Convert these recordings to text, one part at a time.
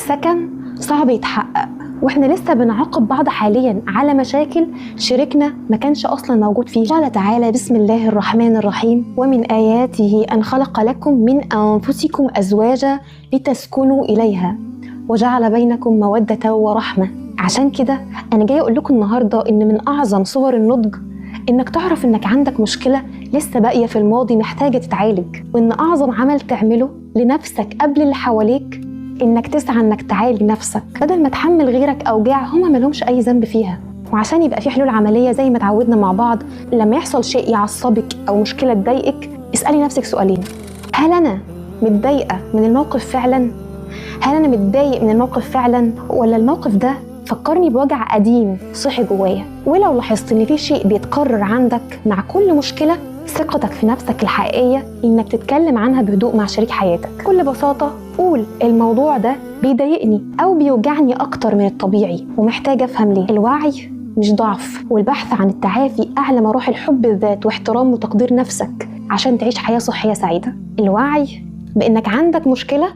السكن صعب يتحقق، واحنا لسه بنعاقب بعض حاليا على مشاكل شريكنا ما كانش اصلا موجود فيها. قال تعالى: بسم الله الرحمن الرحيم، ومن اياته ان خلق لكم من انفسكم ازواجا لتسكنوا اليها وجعل بينكم موده ورحمة. عشان كده انا جاي اقول لكم النهارده ان من اعظم صور النضج انك تعرف انك عندك مشكلة لسه باقية في الماضي محتاجه تتعالج، وان اعظم عمل تعمله لنفسك قبل اللي حواليك انك تسعى انك تعالج نفسك بدل ما تحمل غيرك اوجاع هما مالهمش اي ذنب فيها. وعشان يبقى في حلول عملية زي ما اتعودنا مع بعض، لما يحصل شيء يعصبك او مشكلة تضايقك اسالي نفسك سؤالين: هل انا متضايقة من الموقف فعلا؟ هل انا متضايق من الموقف فعلا، ولا الموقف ده فكرني بوجع قديم صحي جوايا؟ ولو لاحظت ان في شيء بيتكرر عندك مع كل مشكلة، ثقتك في نفسك الحقيقية انك تتكلم عنها بهدوء مع شريك حياتك. بكل بساطة قول الموضوع ده بيضايقني او بيوجعني اكتر من الطبيعي ومحتاجة افهم ليه. الوعي مش ضعف، والبحث عن التعافي اعلى مراحل حب الذات واحترام وتقدير نفسك عشان تعيش حياة صحية سعيدة. الوعي بانك عندك مشكلة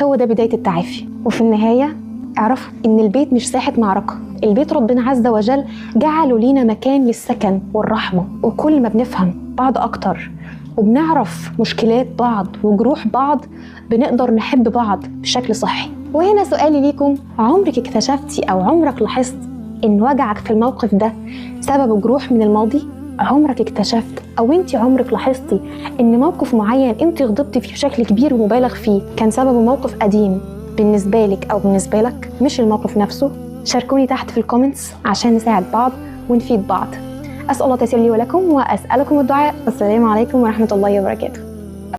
هو ده بداية التعافي. وفي النهاية اعرفوا ان البيت مش ساحة معركة، البيت ربنا عز وجل جعله لينا مكان للسكن والرحمة، وكل ما بنفهم بعض اكتر وبنعرف مشكلات بعض وجروح بعض بنقدر نحب بعض بشكل صحي. وهنا سؤالي ليكم: عمرك اكتشفتي او عمرك لاحظت ان وجعك في الموقف ده سبب جروح من الماضي؟ عمرك اكتشفت او انت عمرك لاحظتي ان موقف معين انت غضبتي فيه بشكل كبير ومبالغ فيه كان سببه موقف قديم بالنسبة لك او بالنسبة لك، مش الموقف نفسه؟ شاركوني تحت في ال comments عشان نساعد بعض ونفيد بعض. أسأل الله تيسير لي ولكم وأسألكم الدعاء. والسلام عليكم ورحمة الله وبركاته.